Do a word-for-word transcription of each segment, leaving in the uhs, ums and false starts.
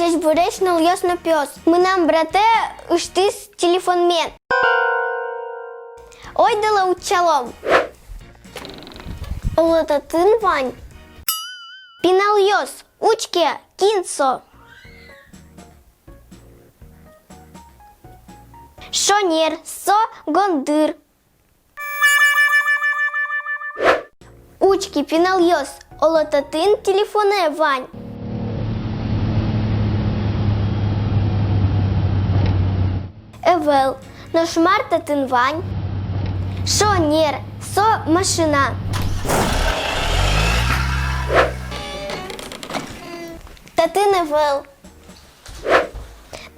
Ӟечбуресь, нылъёс но пиос. Мынам братэ ыштӥз телефонме. Ойдолэ утчалом. Оло, татын вань. Пиналъёс, учке, кин со? Шонер, со гондыр. Учке, пиналъёс, оло, татын телефонэ вань? Ӧвӧл. Нош мар татын вань? Шонер, со машина. Татын ӧвӧл.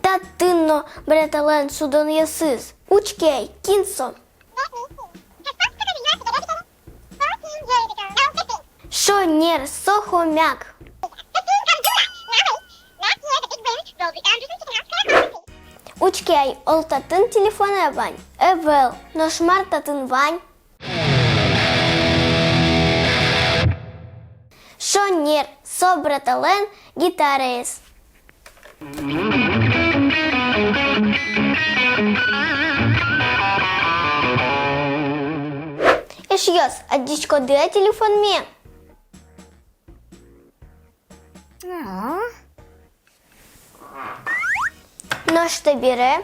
Татын но братэлэн шудонъёсыз. Учке ай, кин со? Шонер, со хомяк. Учке ай, оло, татын телефонэ вань? Ӧвӧл. Нош мар татын вань? Шонер, со братэлэн гитараез. Эшъёс, адӟиськоды-а телефонме? Нош табере?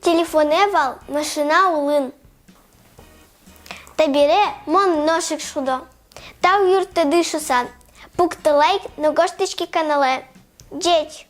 Телефонэ вал машина улын. Табере мон нош ик шудо. Тау юрттӥды шуса. Пуктэ лайк но гожтӥське каналэ. Ӟеч!